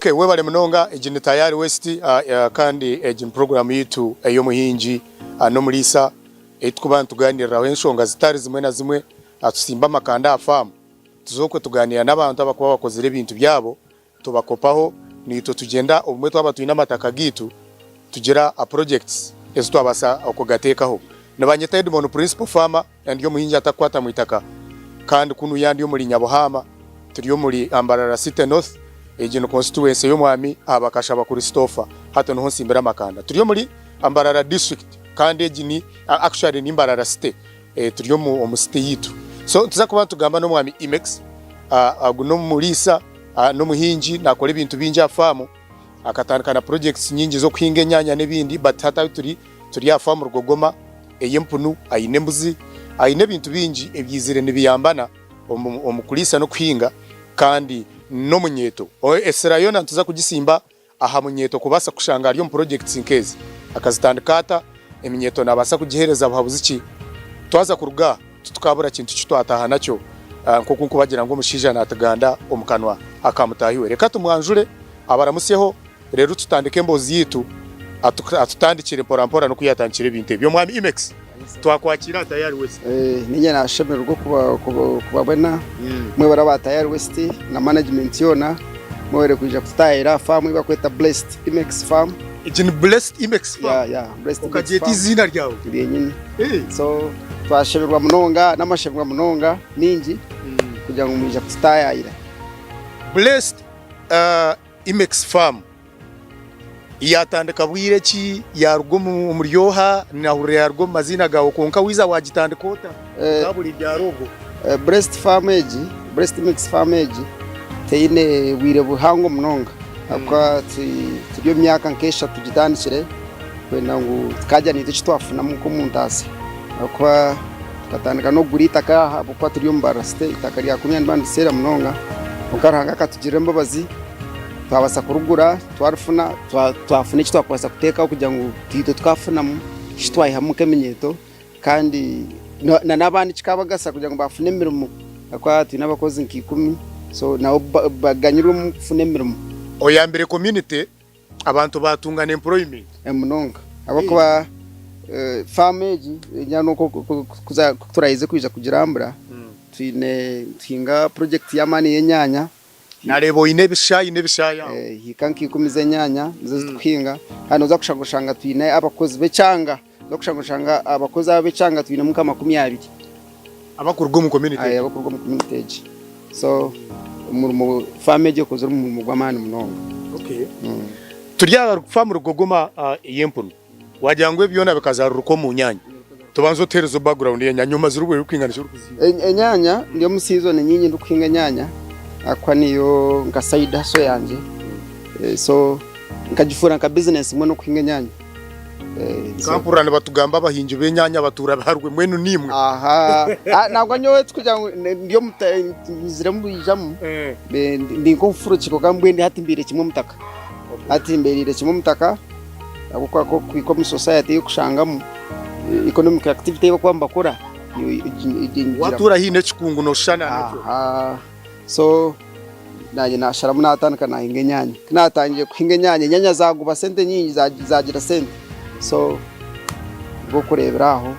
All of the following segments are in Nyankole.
Ok webale munonga egi ni Tayari West kandi egi ni puroguramu yaitu ey'omuhingi n'omuriisa ei turikuba nitugaaniiriraho enshonga zitari zimwe na zimwe tusimba amakanda aha faamu tuze okwe tugaaniira n'abantu abarikuba bakozire ebintu byabo tubakopaho naitwe tugyenda obumwe twaba twine amataka gaitu tugira projects ezi twabaasa okugateekaho. Nibanyeta Edmond Principal Farmer ndi omuhingi atakukwata mwitaka kandi kunuya ndi omuri Nyabuhaama turi omuri Mbarara City North egi ni constituency y'omwami Abakashaba Christopher hati niho nsimbire amakanda turi omuri Mbarara district kandi egi ni actually ni Mbarara City turi omu city yaitu so nituza kuba nitugamba n'omwami Imex ogu n'omuriisa n'omuhingi nakora ebintu bingi aha faamu akatandika na projects nyingi z'okuhinga enyanya n'ebindi but hati ahu turi Turi aha faamu Rugogoma ey'empunu, aine embuzi, aine ebintu bingi ebyizire nibiyambana omu kuriisa n'okuhinga kandi n'omunyeeto. Esira yoona nituza kugisimba aha munyeeto kubaasa kushanga ari omu purojekiti nk'ezi. Akazitandika ata? Eminyeeto naabaasa kugiheereza buhabuzi ki? Twaza kuruga aha titukabura kintu ki twataaha nakyo nk'oku nkubagira ngu omushaija naatuganda omu kanwa aka mutaahi we. Reka tumwanjure abaramutsyeho. Reero tutandike emboozi yaitu atutandikire mpora mpora n'oku yaatandikire ebintu ebi. Omwami Imex, twakwakiira aha Tayari West. Niinye naashemererwa kubabona mwebare aba Tayari West na management yoona mwebare kwija kututaahirira aha faamu ei barikweta Blessed Imex Farm. Egi ni Blessed Imex Farm? Yeah, yeah, Blessed Imex Okagyeta Farm. eiziina ryawe? Ryenyini. So twashemererwa munonga n'amashemererwa munonga maingi kugira ngu mwija kututaayaayira. Blessed Imex Farm yatandika bwire ki? Yaruga omuri oha? Nahurira yaruga omu maziina gaawe kwonka waiza wagitandika ota? Okabura ebyaro obwo. Blessed Farm egi, Blessed Imex Farm egi teine bwire buhango munonga ahabw'okuba turi omu myaka nk'eshatu tugitandikire kwenda ngu tukagira naitwe eki twafunamu nk'omuntu asa ahabw'okuba tukatandika n'okugura eitaka ahabw'okuba turi omu barasite eitaka rya kunuya niba niriseera munonga kwonka Ruhanga akatugirira embabazi twabaasa kurigura twarifuna twafuna eki twakubaasa kuteekaho kugira ngu itwe tukafunamu eki twaihamu nk'eminyeeto kandi n'abandi kikabagasa kugira ngu baafuna emirimo ahabw'okuba twine abakozi nka ikumi so nabo baganyirwe omu kufuna emirimo. Oyambire community Abantu baatunga unemployment. Munonga ahabw'okuba faamu egi ku turaaheze kwija kugirambura twine nituhinga purojekiti y'amaani y'enyaanya. Naareeba oine ebishaayi n'ebishaayi aho. Hiika nka ikumi z'enyaanya nizo ezi turikuhinga kandi nooza kushanga oshanga twine abakozi b'ekyanga, nooza kushanga oshanga abakozi abo ab'ekyanga twinemu nka 20. Abakuruga omu community egi. Abakuruga omu community egi. So omurimo faamu egi ekozire omurimo gw'amaani munonga. Okay. Turi aha faamu Rugogoma ey'empunu. Wagira ngu ebi byona bikazaruruka omu nyaanya. Tubanze otuheereze background y'enyaanya omazire obwire burikwingana ki orikuzihinga? Enyaanya ndi omu season nyingi ndikuhinga enyaanya ahakuba niyo nka side hustle yangye. So nkagifuura nka business mbwenu okuhinga enyaanya. Nkampurira nibatugamba abahingi b'enyaanya batuura biharwe mbwenu niimwe. Aha nangwa nyowe tikugira ngu ndi nyiziremu bwijamu ndi nk'omufuruki kwonka mbwenu hati mbiire kimwe omutaka hati mbereire kimwe omutaka ahabw'okuba kuhika omu society ey'okushangamu economic activity ei barikuba nibakora Watuura haihi n'ekikungu nooshushana nakyo. So Nanye nasharamu natandika nahinga enyanya. Kunatangire kuhinga enyanya, enyanya zaguba sente nyingi zagira sente. So nibwo kurebera aho.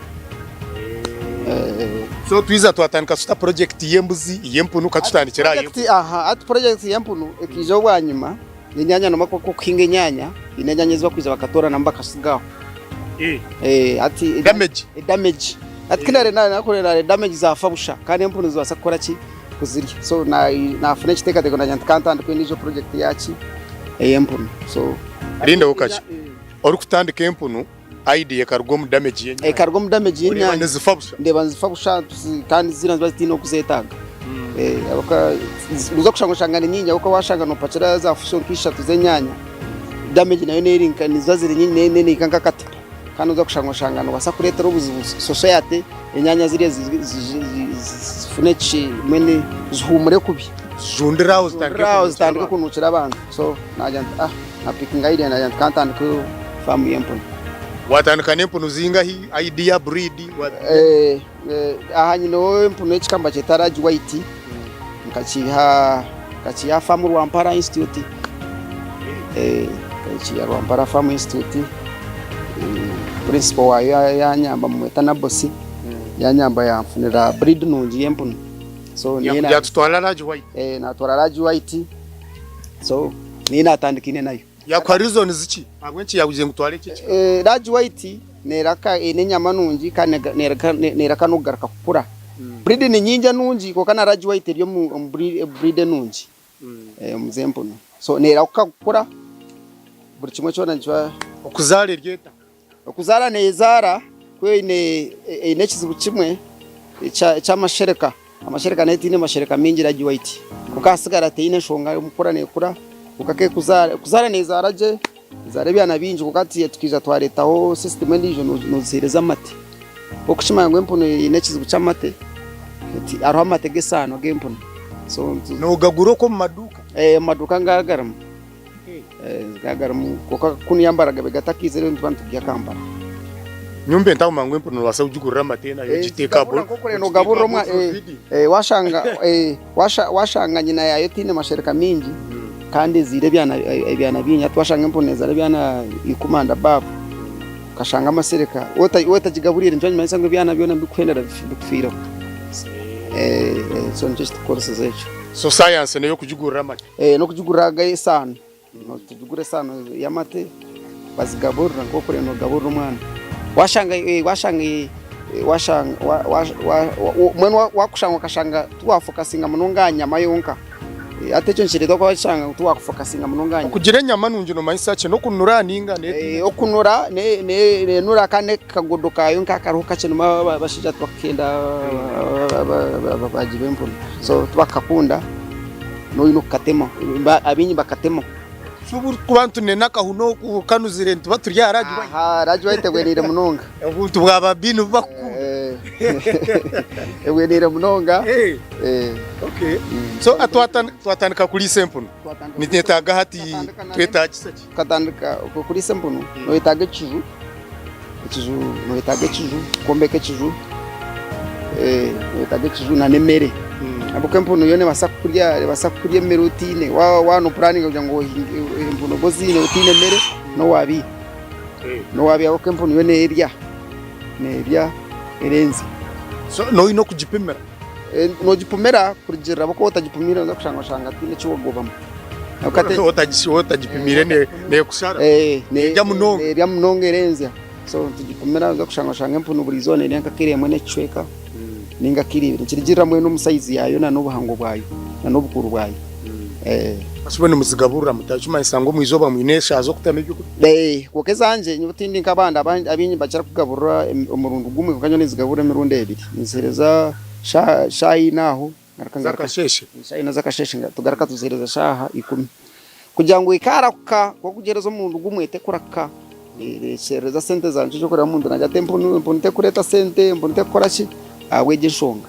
So twiza twatandika tuta project y'embuzi, y'empunu katutandikire aha y'empunu. Aha, hati project y'empunu ekaijaho bwanyima, enyanya nomanya ku okuhinga enyanya, haine enyanya ezi bakwija bakatoranamu bakasigaho. Hati Damage. Damage. Hati kinareba damage zafa busha kandi empunu nizibaasa kukora ki? kuzirya so nafuna ekiteekateeko nagira nti kantandike endiijo project yaki ey'empunu so Rindaho kakye. Orikutandika empunu idea ekaruga omu damage y'enyanya. Ekaruga omu damage Oreeba y'enyanya nizifa busha. Ndeeba nizifa busha kandi ziriya niziba zitaine okuzeetaaga. Ahabw'okuba noza kushanga oshanga ni nyingi ahabw'okuba washanga nopakira za fuso nk'ishatu z'enyanya damage nayo neeri nka niziba ziri nyingi neehika nk'akatipa kandi noza kushanga oshanga nobaasa kureetera obuzibu society Enyanya zirya zifune ki mbwenu zihumure kubi. Zijundire aho zitandike Zijundire aho zitandike kunukira abantu. So nagira nti ah na pickinga idea nagira nti kantandike faamu y'empunu. Watandika n'empunu zingahi, idea, breed? Eh, eh, aha nyineho empunu ekika nibakyeta large white nkakiiha nkakiiha faamu Rwampara Institute. Egi ya Rwampara Farm Institute, principal waayo yanyamba mumweta Nabosi, yanyamba yanfunira breed nungi y'empunu. So niyo na- Yatutwara large white. Natwara large white, so niyo natandikine nayo. Yakuha reasons ki? Ahabw'enki yakugira ngu twara eki ekika? Large white neraka eine enyama nungi kandi neraka n'okugaruka kukura. Breed ni nyingi enungi kwonka na large white eri omu breed enungi. Omu z'empunu. So neerahuka kukura, buri kimwe kyona nikiba. Okuzaara eri eta? Okuzaara neezaara ku eine eine ekizibu kimwe eky'amashereka. Amashereka nayo teine mashereka maingi large white. Kwonka ahasigara teine nshonga omu kukura neekura. Kwonka ku erikuzaara, kuzaara neezaara gye, ezaara ebyana bingi kwonka hati tukaija twareetaho system endiijo nooziheereza amate. Okukimanya ngu empunu eine ekizibu ky'amate, hariho amate g'esaano g'empunu. So Nogagura okwo omu maduuka? Eh, omu maduuka ngaba garimu. Eh, ngaba garimu kwonka kunu yambara gabe gatakaizire nituba nitugya Kampala. Nyumba entaho ngu empunu nobaasa kugigurira amate nayo Eh, ogiteeka zigabura nk'oku nogaburira omwa eh, eh, washanga eh, washa, washanga nyina yayo etiine mashereka mingi kandi ezaire ebyana ebyana bingi hati washanga empunu ezaara ebyana ikumi and above Okashanga amasereka wotagigaburiire nikyo nikimanyisa ngu ebyana byona bikuhendera bikufiireho. So nikyo ekitukukoresiza ekyo. So science neyokugigurira amate? Nokugigurira aga esaano, tugigura esaano y'amate bazigaburira nk'oku oriyo nogaburira omwana. Washanga washanga washanga mbwenu wakushanga okashanga tiwafokasinga munonga aha nyama yonka. Hati ekyo nikireetwa kuba kishanga ngu tiwakufokasinga munonga aha nyama. Okugira enyama nungi nomanyisa ki? N'okunura ninga n'etiine? Okunura nenura kandi n'akagodo kaayo nkakariho kakye nimwo abashaija tibakukenda ababaagi b'empunu so tibakukakunda noine okukatema abaingi bakatema. So obu turikuba nitunena akahuna oku kanuzire nituba turi aha large white? Aha large white ebweneire munonga. Obuntu bwa babi nibu bakukunda. Ebweneire munonga. Okay. So twatandika kuriisa empunu nitwetaaga hati twetaagisa ki? Tukatandika kuriisa empunu noyetaaga ekiju, ekiju noyetaaga ekiju kwombeka ekiju, noyetaaga ekiju nana emere. Ahabw'okuba empunu yo nebaasa kukurya nebaasa kukurya emere otiine waaba nopuraninga kugira ngu empunu obe oziine otiine mere nowabiiha, nowabiiha ahabw'okuba empunu yo nerya, nerya erenzya. So noine okugipimira? Nogipumira kurugiirira ahabw'okuba otagipumiire noza kushanga oshanga tihaine eki wagobamu. Otagipimiire nekushara? Nerya munonga? Nerya munonga erenzya. So nitugipumira noza kushanga oshanga empunu buri izooba nerya nka kiro emwe n'ekicweka ninga kiro ibiri. Nikirugiirira mbwenu omu sayizi yaayo na n'obuhango bwayo na n'obukuru bwayo. Hati mbwenu nimuzigaburira muta? Ekimanyisa ngu omu izooba mwine eshaaha z'okutamu ebyokurya? Kwonka ezangye nyowe tindi nk'abandi abaingi nibakira kugaburira omurundi gumwe kwonka nyowe ninzigaburira emirundi ebiri. Ninziheereza shaaha ina aho ngaruka Z'akasheeshe? Shaaha ina z'akasheeshe tugaruka tuziheereza shaaha ikumi. Kugira ngu ekarahuka ku orikugiheereza omurundi gumwe tekurahuka nekyerereza sente zaawe. Nikyo orikureeba omuntu naagira ati empunu terikureeta sente, empunu terikukora ki ahabw'egyo enshonga.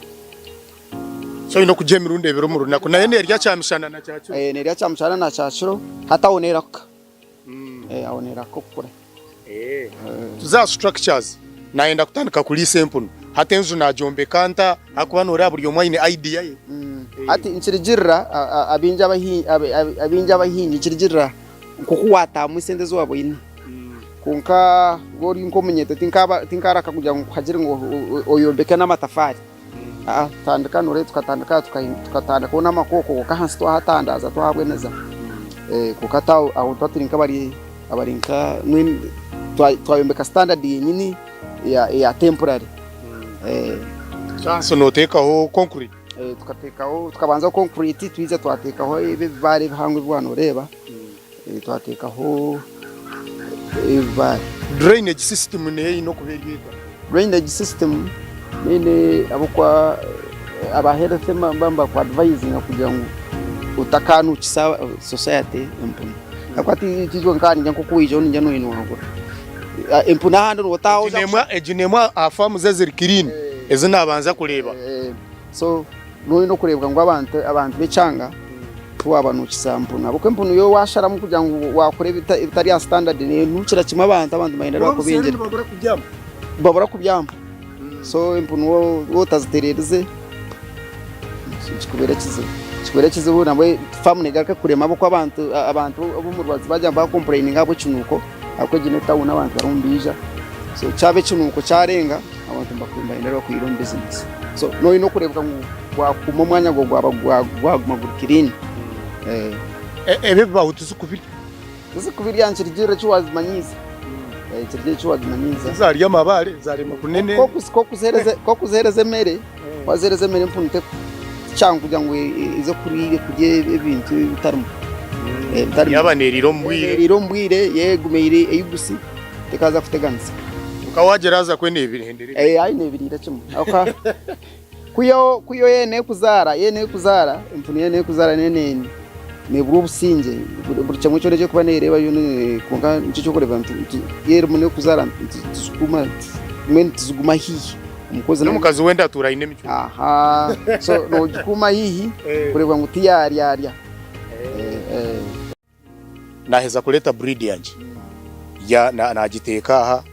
So oine okugiha emirundi ebiri omu runaku. Nayo nerya kyamishana na kyakiro? Nerya kyamishana na kyakiro hati aho nerahuka. Aho nerahuka okukura. Tuze aha structures. Nayenda kutandika kuriisa empunu. Hati enju nagyombeka nta? Ahakuba noreeba buri omwe aine idea ye. Hati nikirugirira abaingi abahingi nikirugirira nkoku watamu esente ezi waba oine. Kwonka waaba ori nk'omunyeeto tinkaraka kugira ngu nkuhagire ngu oyombeke n'amatafaari. Tutandika noreeba tukatandika tukatandikaho n'amakooko kwonka ahansi twahatandaaza twahaboneza kwonka hati aho nituba turi nk'abari abari nka mbwenu twayombeka standard yenyini eya temporary. So ahansi noteekaho concrete? Tukateekaho tukabanzaho concrete twija twateekaho ebi ebibaare ebihango ebi waaba noreeba twateekaho ebibaare. Drainage system neyo eine okuba eri eta? Drainage system eine ahabw'okuba aba health nibaba nibaku advisinga kugira ngu otakanuukisa society empunu. Ahabw'okuba tiitwe nka niinye nk'oku waija niinye noinwangura. Empunu ahandi nootaaha oza kushaba. Egi n'emwe aha faamu ze eziri clean ezi naabanza kureeba. So noine okureebwa ngu abantu abantu b'ekyanga tiwabanuukisa mpunu ahabw'okuba empunu yo washaramu kugira ngu wakora ebitari aha standard nenuukira kimwe abantu abantu nibenda bakubingira. Nibabura kubyama. Babura kubyama. So empunu waaba otazitereerize nikikubeera ekizibu. Kikubeera ekizibu nabwe faamu negaruka kurema ahabw'okuba abantu abantu ab'omu rubaju bagira ngu bakompureyininga ahabw'ekinuuko ahabw'okuba egi n'etawuni abantu barimu nibaija so kyaba ekinuuko kyarenga abantu nibaenda bakwire omu bizinesi so noine okureebeka ngu wakuuma omwanya gwawe gwaba gwaguma guri kiriini. Ebi ebibaho tizikubirya? Tizikubirya nikirugirira eki wazimanyiiza nikirugirira eki wazimanyiiza. Zarya amabaare zarema kunene. Ku okuziheereza emere waziheereza emere empunu tikyangu kugira ngu eze kurya ebintu ebitarimu. Yaaba neeriira omu bwire. Neeriira omu bwire yeguma eri eyigusi tekaza kuteganisa. Nka wagira haza kwe nebihendera. Ayi nebiriira kimwe. Kuyo yena ekuzaara yena ekuzaara empunu yena ekuzaara nebura obusingye buri kimwe kyona ekyerikuba nereeba yoona kwonka nikyo ekyokureeba nti yerimu nekuzaara tiziguma mbwenu tiziguma haihi. N'omukazi wenda atuura aine emicwe. Aha so nogikuuma haihi kureeba ngu tiyaryarya. Naaheza kureeta breed yangye ya naagiteeka aha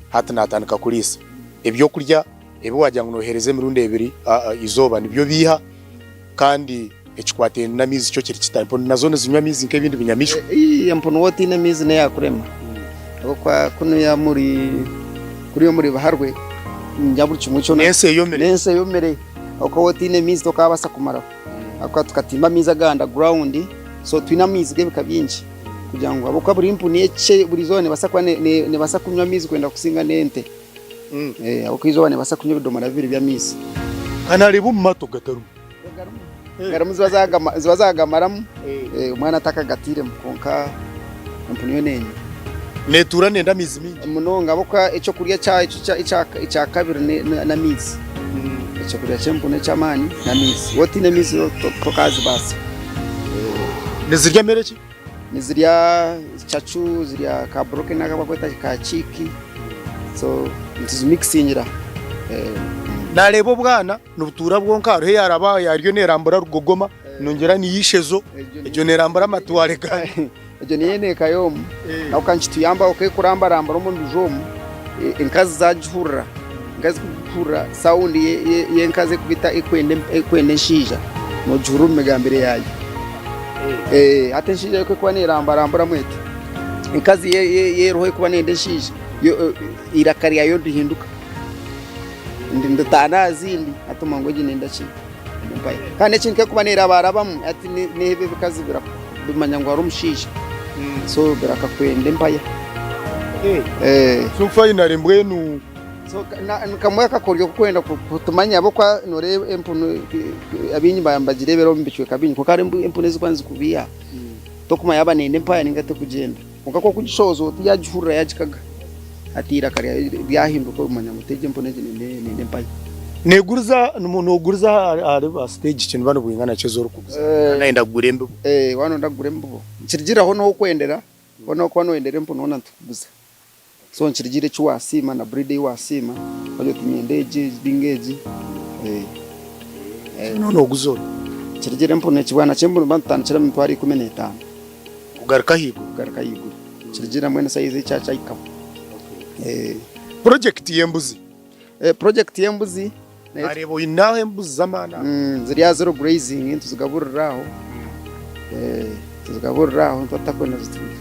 hati naatandika kuriisa. Ebyokurya ebi waagira ngu nooheereza emirundi ebiri eizooba nibyo biiha kandi ekikwataine n'amaizi kyo kiri kita? Empunu nazo nizinywa amaizi nk'ebindi binyamaishwa? Empunu waaba otaine maizi neeyakurema ahabw'okuba kunuya muri kuriya omuri Biharwe ningira buri kimwe kyona N'ensi eyomire. N'ensi eyomire ahabw'okuba waaba otaine maizi tokaabaasa kumaraho. Ahabw'okuba tukatimba amaizi aga underground so twine amaizi g'ebika bingi kugira ngu ahabw'okuba buri mpunu ekye buri izooba neebaasa kuba neebaasa kunywa amaizi kwenda kusinga n'ente ahabw'okuba eizooba neebaasa kunywa ebidomora bibiri by'amaizi. Ka naareeba omu mato gatarimu. Garimu ziba zaagamaramu omwana atakagatiiremu kwonka empunu yo neenywa. Neetuura nenda amaizi maingi. Munonga ahabw'okuba ekyokurya kyayo ekyakabiri n'amaizi. Ekyokurya ky'empunu eky'amaani n'amaizi. Waaba otaine maizi tokaazibaasa. Nizirya mere ki? Nizirya cacu, zirya ka broken aku barikweta ka chick, so nituzimikisingira. Naareeba obwana nibutuura bwonka hariho eyaaraba yaariyo neerambura rugogoma nongyera niyo ishezo egyo neerambura amatware gaayo. Egyo niyo eneeka y'omu aho ka nikituyamba ku ekurambarambura omu nju omu enkazi zagihurira enkazi kuhurira sawundi y'enkazi ekubita ekwenda enshaija nogihurira omu migambire yaayo. Hati enshaija yo ku ekuba nerambaramburamu eti enkazi y'eruho ekuba neyenda enshaija yo eiraka ryayo nirihinduka niritaana aha zindi hati omanya ngu egi neyenda ki empaya. Kandi ekindi ku ekuba nerabarabamu hati n'ebi ebikazi bimanya ngu hariho omushaija so birakakwenda empaya. So finally mbwenu. So kamwe akakoryo k'okwenda kutumanya ahabw'okuba noreeba empunu abaingi nibagireebera omu bicweka bingi kwonka hariho empunu ezirikuba nizikubiiha tokumanya yaaba neyenda empaya ninga terikugyenda kwonka ku orikugishohoza oti yagihurira yagikaga hati eiraka ryayo ryahinduka omanya ngu egi empunu egi neyenda empaya. Neguriza noguriza ahari siteegi ki niba nibwingana ki ezi orikuguza nayenda kugura embibo? Waaba noyenda kugura embibo nikirugirira ahu orikwendera hoona wakuba noyendera empunu hoona nitukuguza. So nikirigiirira eki wasiima na breed ei wasiima wagira oti niinyenda egi ninga egi. So nooguza ota? Nikirigiirira empunu ekibwana ky'empunu nituba nitutandikira aha mitwaro 15. Kugaruka ahaiguru? Kugaruka ahaiguru. Nikirigiirira mbwenu sayizi ei kyahikaho. Purojekiti y'embuzi? Purojekiti y'embuzi. Naareeba oine aho embuzi z'amaani aho. Ziri aha zero grazing nituzigaburira aho. Nituzigaburira aho nituba tutakwenda zituruke.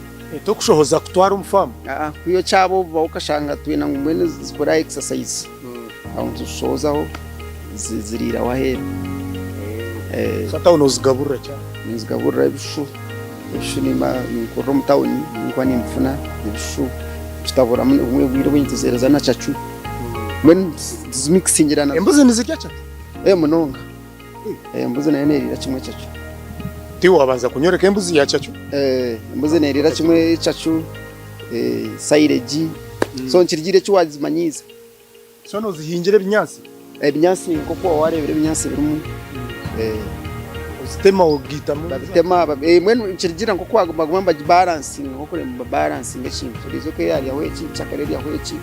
Tokushohoza kutwara omu faamu? Aa, kwiha okyaba obubaho okashanga twine ngu mbwenu zikore aha exercise. Aho nituzishohozaho ziriiraho aheeru. So hati aho noozigaburira ki aho? Ninzigaburira ebishu. Ebishu nimba ninkorera omu tawuni ninkuba nimbifuna ebishu tutaburamu obumwe obwire obwingi tuziheereza na cacu. Mbwenu tuzimikisingirana. Embuzi nizirya cacu? Ee munonga. Embuzi nayo neeriira kimwe cacu. Tiwe waabanza kunyoreka embuzi ya cacu? Embuzi neeriira kimwe cacu, sayireegi. So nikirigiirira eki waazimanyiize. So noozihingira ebinyaatsi? Ebinyaatsi nk'oku waaba waareebire ebinyaatsi birimu. Ozitema ogaitamu? Babitema, mbwenu nikirigiirira nk'oku baguma nibagibaransinga nk'oku nibabaransinga ekintu. Eriizooba ekaba yaaryaho eki, nkyakare eryaho eki.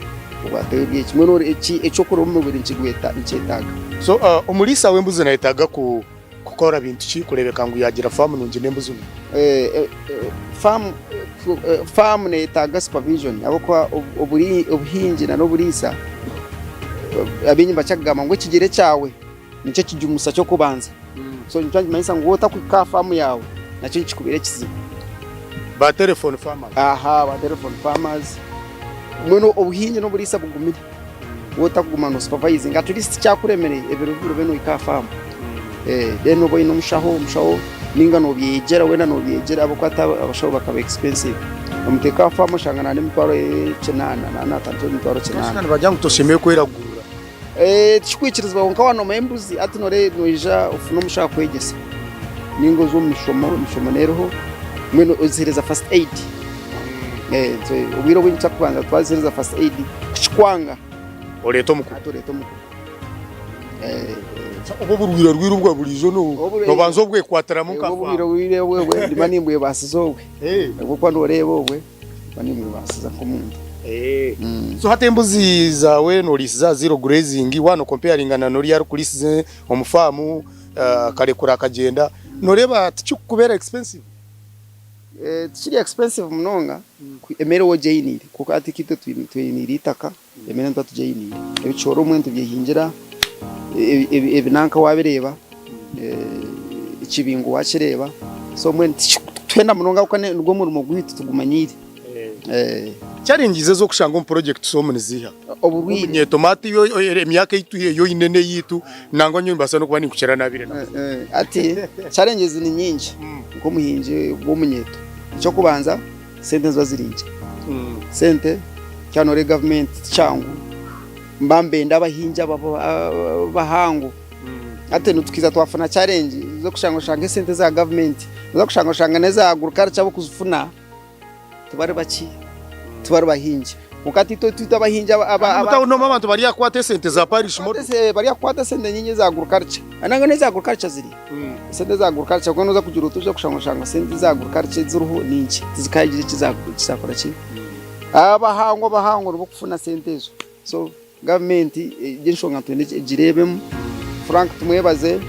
Obwato buri eki mbwenu eki eky'okurya omu mubiri nikyetaaga. So omuriisa w'embuzi nayetaaga kukora bintu ki kureebeka ngu yaagira faamu nungi n'embuzi nungi? Faamu faamu neyetaaga supervision ahabw'okuba obuhingi na n'oburiisa abaingi nibakyakugamba ngu ekigyere kyawe nikyo kijumusa ky'okubanza. So nikyo nikimanyisa ngu waaba otakuhika aha faamu yaawe nakyo nikikubeera ekizibu. Ba telephone farmers. Aha ba telephone farmers. Mbwenu obuhingi n'oburiisa bugumire. Waaba otakuguma no supervisinga at least kyakuremire ebiro bibiri obe nohika aha faamu. Then obe oyine omushaho, omushaho ninga nobyeyegyera weena nobyeyegyera ahabw'okuba hati abashaho bakaba expensive. Omuteeka aha faamu oshanga nana emitwaro kinaana, naba natandikira omu mitwaro kinaana. Nibagira ngu toshemereire kweragurira. Tikikwikirizibwa kwonka waaba noomanya embuzi hati noija ofune omushaho akwegyese ninga oze omu mishomo, emishomo n'eriho mbwenu oziheereza first aid. Obwire obwingi ekyakubanza twaziheereza first aid kukikwanga Oreeta omukugu. hati oreeta omukugu. Obwo oburwire rwire obwa buriijo nobanza obwekwatiramu nka Obwo oburwire obwe ndima nimbwebaasiza obwe ahabw'okuba nooreeba obwe. Mba nimwebaasiza nk'omuntu. So hati embuzi zaawe noriisiza aha zero grazing waaba nokomparinga na noriya arikuriisiza omu faamu akarekura akagyenda noreeba tikikukubeera expensive? Tikiri expensive munonga emere waaba ogyeyiniire kwonka hati nka itwe tweyiniire eitaka emere nituba tugyeyiniire ebicoori obumwe nitubyehingira ebinanka wabireeba ekibingo wakireeba so mbwenu tikituhenda munonga ahabw'okuba nigwo murimo gwaitu tugumanyiire. Challenges ezi orikushanga omu projects omu niziiha? Oburwaire. Omunyetomati emyaka ei oine n'eyaitu nangwa nyowe nimbaasa n'okuba ninkukira naabaire naakuzire. Hati challenges ni nyingi nk'omuhingi w'omunyeeto. Eky'okubanza sente niziba ziri nkye. Sente kyaba noreeba gavumenti tikyangu nibaba nibenda abahingi bahango. Hati nitukiza twafuna challenge z'okushanga oshanga esente za gavumenti, noza kushanga oshanga n'eza agriculture abokuzifuna tibari baki, tibari bahingi. Kwonka hati itwe itwe abahingi aba aba Omu tawuni omwo abantu bari ahakukwata esente za parish model. Bari ahakukwata esente nyingi eza agriculture. Nangwa n'eza agriculture ziri. Esente eza agriculture kwonka noza kugira oti oza kushanga oshanga esente eza agriculture eziriho ni nkye tizikagira eki zakora ki. Abahangu abahangu nibo kufuna sente ezo. So gavumenti egyo enshonga nitwenda egireebemu. Frank tumwebaze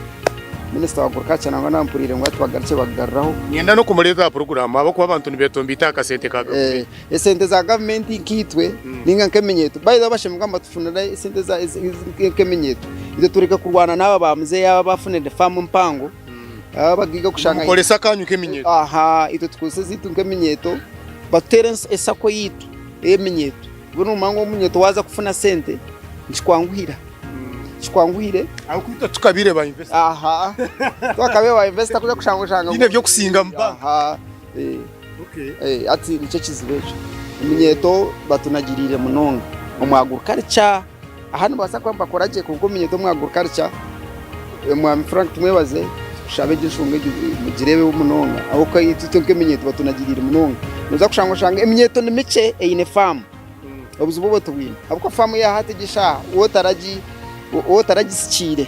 minisita wa agriculture nangwa nampuriire ngu hati bagarukye bakugaruraho. Niinyenda n'okumureeta aha puroguraamu ahabw'okuba abantu nibeetomboita aha kasente ka gavumenti. Esente za gavumenti nkaitwe ninga nk'eminyeeto by the way abashemererwa nibatufunira esente nk'eminyeeto itwe tureke kurwana n'aba ba muzeeyi aba abafunire faamu mpango aba abagaiga kushanga Mukorese akanyu k'eminyeeto. Aha itwe tukozese ezaitu nk'eminyeeto batuteere esako yaitu ey'eminyeeto. Mbwenu nomanya ngu omunyeeto waaza kufuna sente nikikwanguhira, kikwanguhire. Ahabw'okuba itwe tukabaire ba investor. Aha, twakabaire ba investor kuza kushanga oshanga. Tihaine eby'okusinga omu bank. Aha, hati nikyo ekizibu ekyo. Eminyeeto batunagiriire munonga omu agriculture. Aha nibabaasa kuba nibakora gye kwonka omunyeeto omu agriculture, Mwami Frank Tumwebaze tukushabe egyo enshonga egyo mugireebeho munonga ahabw'okuba itwe nk'eminyeeto batunagiriire munonga. Noza kushanga oshanga eminyeeto ni mikye eine faamu, obuzibu obwo tubwine ahabw'okuba faamu ya hati egi eshaaha waaba otaragisikiire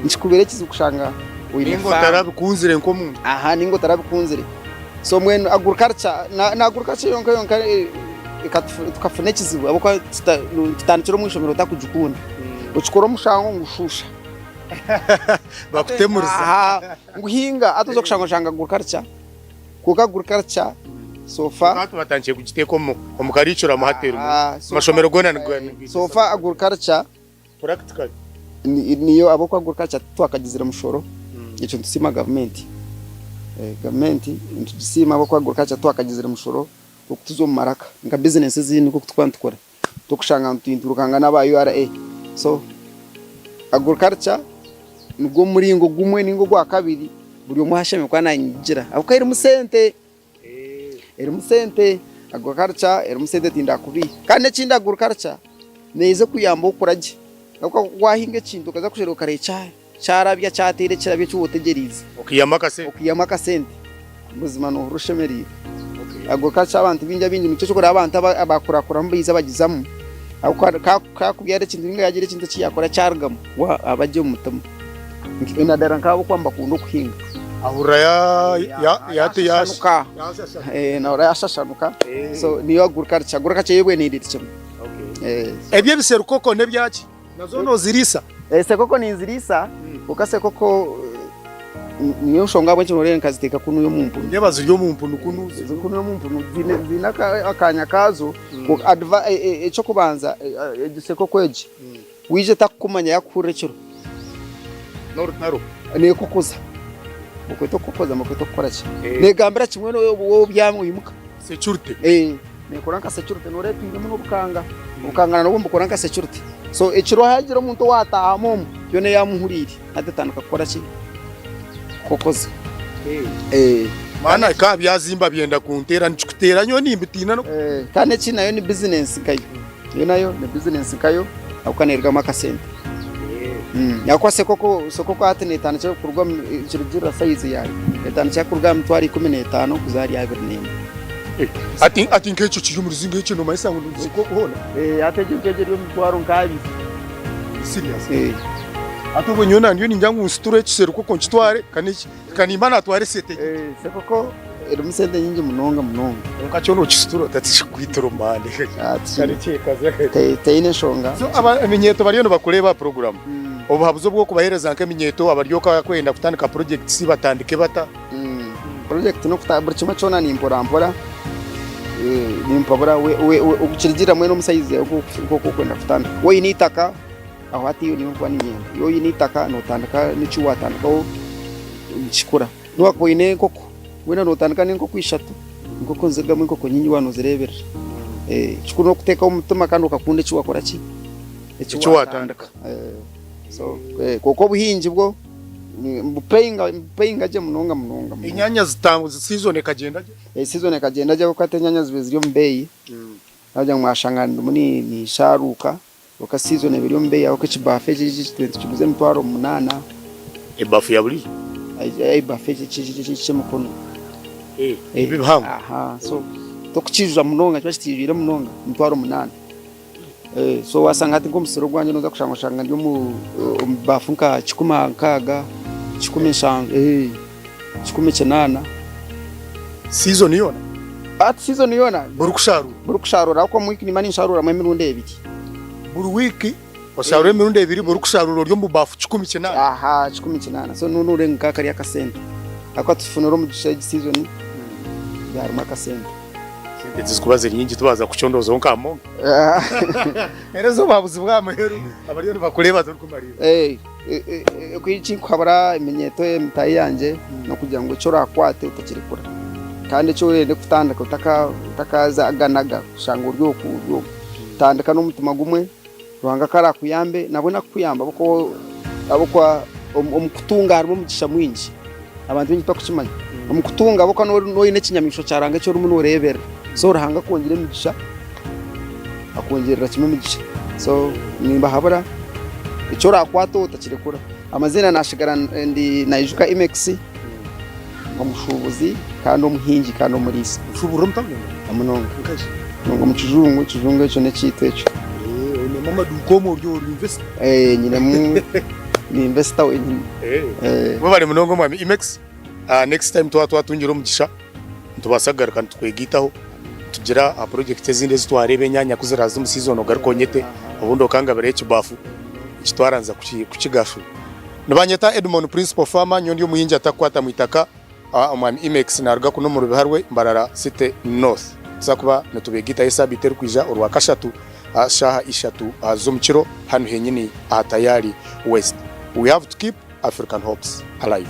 nikikubeera ekizibu kushanga oine Ninga faamu. otarabikunzire nk'omuntu. Aha ninga otarabikunzire. So mbwenu agriculture na agriculture yonka yonka tukafuna ekizibu ahabw'okuba tutandikire omu ishomero otakugikunda. Okikora omushango ngu shusha. Bakutemuriza. Aha, ngu hinga hati oza kushanga oshanga agriculture kwonka agriculture so far. Hati batandikire kugiteeka omu curriculum hati erimu. Amashomero goona nigo. So far agriculture Practically. Niyo ahabw'okuba agriculture titwakagizire mushoro, ekyo nitusiima gavumenti. Gavumenti nitugisiima ahabw'okuba agriculture titwakagizire mushoro okutuza omu maraka nka bizinesi ezindi nk'oku turikuba nitukora. Turikushanga nitwirukanga n'aba URA. So agriculture nigwo muringo gumwe ninga ogwakabiri buri omwe ashemereire kuba nagigira ahabw'okuba erimu sente. Erimu sente agriculture erimu sente tindakubiiha kandi n'ekindi agriculture neeza ekuyamba okukura gye ahabw'okuba wahinga ekintu okaza kusherura okareeba kyarabya kyateera ekirabyo eki waaba otegyereize Okaihamu akasente. Okaihamu akasente buzima noohurira oshemereirwe. Agriculture abantu baingi abaingi nikyo orikureeba abantu abakurakuramu baija bagizamu ahabw'okuba ku akubyara ekintu ninga yaagira ekintu eki yaakora kyarugamu we aba agye omu mutima. Nadara nk'abo abakuba nibakunda okuhinga. Ahurira yashashanuka. Nahurira yashashanuka. So niyo agriculture. Agriculture yo ebweneire eri kimwe. Ebyo ebiserukoko n'ebyaki? Nazo noziriisa? Esekoko ninziriisa kwonka sekoko niyo nshonga ahabw'enki noreeba nkaziteeka kunuya omu mpunu. Nindeeba ziri omu mpunu kunu. Ziri kunuya omu mpunu ziine akanya kaazo. Eky'okubanza egi sekoko egi Waija etakukumanya yakuhurira ekiro. N'orutaro. Neekukuza. Bakweta okukokoza, bakweta okukora ki. Negambira kimwe waaba obyami oimuka. Security. Nekora nka security noreeba twinemu n'obukanga, obukanga nabwo nibukora nka security. So ekiro hagira omuntu owataahamu omu, yoona eyamuhuriire hati etandika kukora ki? Kukokoza. Maana ka byazimba byenda kunteera nikikuteera nyowe nimbitiina no. Kandi eki nayo ni bizinensi nkayo. Yo nayo ni bizinensi nkayo ahabw'okuba neerugamu akasente. Ahabw'okuba sekoko sekoko hati neetandikira kuruga omu nikirugiirira sayizi yaayo. Neetandikira kuruga aha mitwaro 15 kuza ahari 21. Hati hati nk'ekyo kiri omu ruzingo ekyo noomanyisa ngu sekoko hoona? Hati egyo nk'egyo eri omu mitwaro nk'abiri. Serious? Hati obwo nyowe ndiyo ningira ngu nsiture ekiserukoko nkitware ka Ka nimba natwara esente nyingi. Sekoko erimu sente nyingi munonga munonga. Kwonka kyona okisitura otakikwitira omu maani. Teine nshonga. So aba eminyeeto bariyo nibakureeba aha puroguramu. Obuhabuzi obu orikubaheereza nk'eminyeeto abari okwenda kutandika projects batandike bata? Project n'okuta buri kimwe kyona ni mpora mpora. Nimpabura okukirugirira mbwenu omu sayizi yaawe nk'oku orikwenda kutandika. Waaba oine eitaka Aho hati niho nkuba niinyenda. Iwe oine eitaka nootandika n'eki waatandikaho nikikura. N'obu waakuba oine enkoko, weena nootandika n'enkoko ishatu, enkoko nizirugamu enkoko nyingi waaba noozireeberera. Ekikuru n'okuteekaho omutima kandi okakunda eki waakora ki? Eki waatandika. So kwonka obuhingi bwo nibupeyinga nibupeyinga gye munonga munonga munonga. Enyanya siizoni ekagyenda gye? Siizoni ekagyenda gye ahabw'okuba hati enyanya zibaire ziri omu beeyi, nagira ngu mwashanga ndimu ninsharuuka. Kwonka season eba eri omu beeyi ahabw'okuba ekibaafu eki eki tube nitukiguza emitwaro munaana. Ebaafu ya buriijo? Ebaafu eki eki eki eky'emikono. Ebi ebihango? Aha, so tokukiijuza munonga nikiba kitiijwire munonga emitwaro munaana. So waashanga hati nk'omusiri ogwangye nooza kushanga oshanga ndi omu omu baafu nka 160, 170, 180. Season yoona? Hati season yoona. Buri kusharuura? Buri kusharuura ahabw'okuba omu wiiki nimba ninsharuuramu emirundi ebiri. Buri wiiki osharuura emirundi ebiri, buri kusharuura ori omu baafu 180? Aha, 180. So noreeba ngu kaba kari akasente. Ahabw'okuba tufunire omugisha egi season harimu akasente. Sente tizikuba ziri nyingi tubaaza kucondoozaho nka mongo. Heereza obuhabuzi bw'aha muheru abariyo nibakureeba torikumariirira. Ekinkuhabura eminyeeto emitaahi yangye n'okugira ngu eki orakwate otakirekura kandi eki orenda kutandika otakazaganaga kushanga ori oku ori oku. Tandika n'omutima gumwe Ruhanga ku arakuyambe nabwo nakukuyamba ahabw'okuba omu kutunga harimu omugisha mwingi abantu baingi tibakukimanya. Omu kutunga ahabw'okuba nooba oine ekinyamaishwa kya Ruhanga eki orimu nooreeberera so Ruhanga akwongyera emigisha. Akwongyerera kimwe emigisha. So nimbahabura eki orakwata otakirekura. Amaziina nashigara ndi Naijuka Imex, omushuubuzi kandi omuhingi kandi omuriisa. Oshuuburira omu tawuni? Munonga. Nkahi? Munonga omu kijungu, ekijungu ekyo n'ekyaitu ekyo. Oinemu amaduuka omwo ori ori investor? Nyinemu ni investor wenyini. Webare munonga omwami Imex. Next time twaba twatungire omugisha nitubaasa kugaruka nitukwegaitaho tugira aha project ezindi ezi twareeba enyanya ku ziraaza omu season ogaruke onyete obundi okangabirayo ekibafu eki twaranza kukigashura. Nibanyeta Edmon Principal Farmer nyowe ndi omuhingi atakukwata mu itaka omwami Imex naruga kunu omu Rubiharwe Mbarara City North. Nituza kuba nitubegaitaho esaabiiti erikwija orwakashatu shaaha ishatu z'omukiro hanu henyini aha Tayari West. We have to keep African hopes alive.